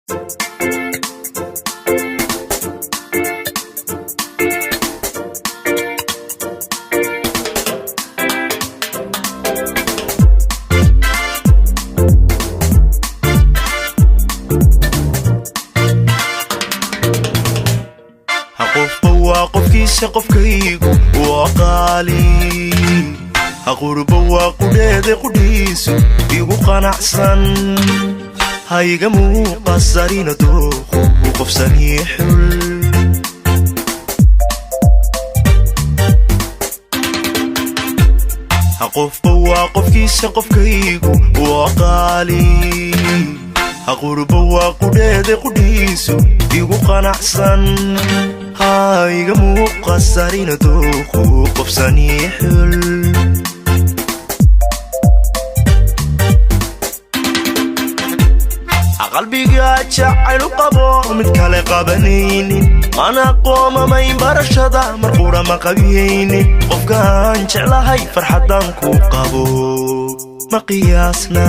Qofba waa qofkiisa, qofkaygu waa qaali. Qurba waa qudheeda, qudhiisu igu qanacsan. Hayga muuqasarina dooqu qofsanii xul. Qofba waa qofkiisa, qofkaygu waa qaali. Qurba waa qudheeda, qudhiisu igu qanacsan. Hayga muuqasarina dooqu qofsanii xul. Qalbiga jacaylu qabo mid kale qabanaynin, mana qoomamayn barashada, mar qura ma qabiyaynin. Qofkaan jeclahay farxaddaan ku qabo ma qiyaasna.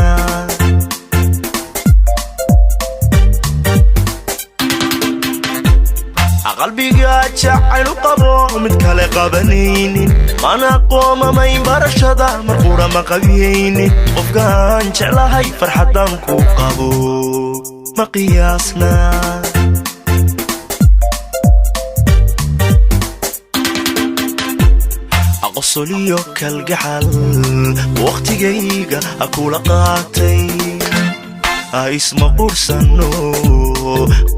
Qalbiga jacaylu qabo mid kale qabanaynin, mana qoomamayn barashada, mar qura ma qabiyaynin. Qofkaan jeclahay farxaddaan ku qabo ma qiyaasna. Qosoliyo kalgacal wakhtigayga kula qaatay, isma qursano,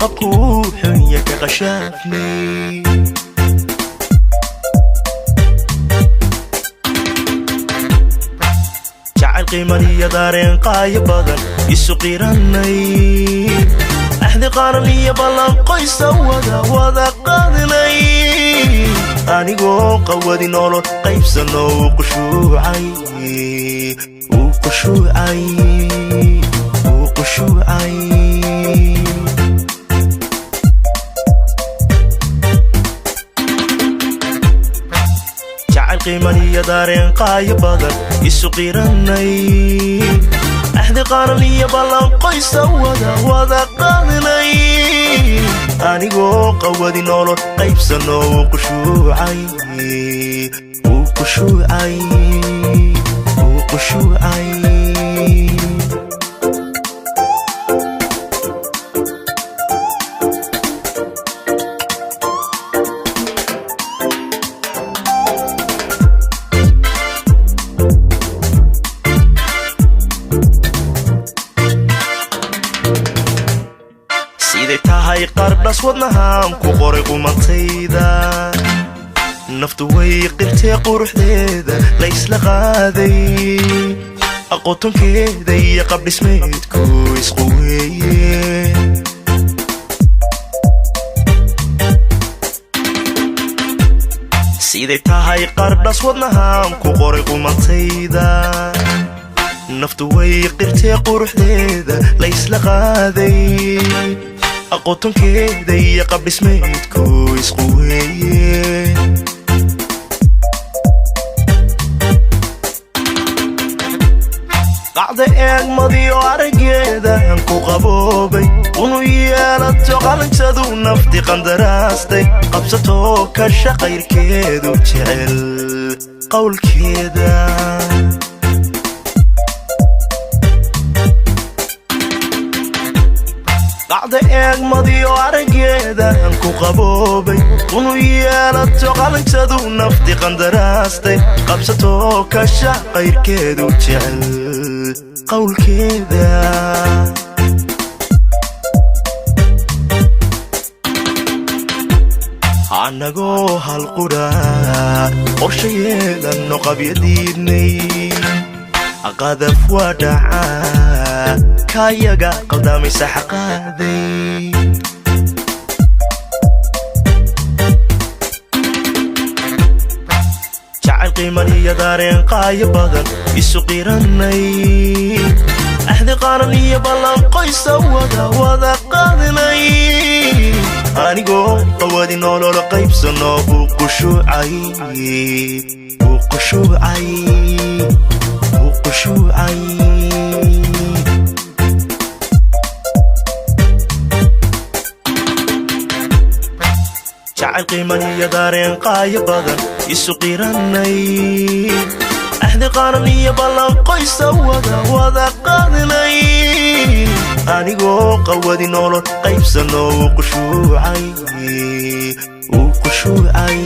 qabkuu xunya ka qashaafnay. Jacayl qiimaniyo dareen qaayo badan isu qiranay, axdi qaran iyo ballan qoysa wada wada qaadnay. Anigoo qawadi nolol qaybsano uu qushuucay, uu qushuucay, uu qushuucay. Jacayl qiimaniyo dareen qaayo badan isu qiranay, axdi qaran iyo ballan qoysa wada wada qaadnay. Anigoo qawadi nolol qaybsano uu qushuucay, uu qushuucay, uu qushuucay. Siday tahay qardhas wadnahaan ku qoray qumantayda, naftu way qirtee quruxdeeda la ysla qaaday. Aqootonkeeda iyo qabdhismeedku isqu weeye. Siday tahay qardhas wadnahaan ku qoray qumantayda, naftu way qirtee quruxdeeda la ysla qaaday. Aqootonkeeda iyo qabdhismeedku isqu weeye. Qacda eegmadiyo araggeedaan ku qaboobay, unu yeelato qalintadu nafti qandaraastay. Qabsatoo kasha qayrkeedu jecel qowlkeeda. Qacda eegmadiyo araggeedaan ku qaboobay, unu yeelato qalintadu nafti qandaraastay. Qabsatoo kasha qayrkeedu jecel qowlkeeda. Annagoo hal qudha qorsha yeelanno qabyadiidnay, qadaf waa dhacaa kayaga qaldamaysa xaqaaday. Jacayl qiimaniyo dareen qaayo badan isu qiranay, axdi qaran iyo ballan qoysa wada wada qaadnay. Anigoo qawadi nolol qaybsano uu qushuucay, uu qushuucay, uu qushuucay. Jacayl qiiman iyo dareen qaayo badan isu qiranay, axdi qaran iyo ballan qoysa wada wada qaadnay, anigoo qawadi nolol qaybsano uu qushuucay, uu qushuucay.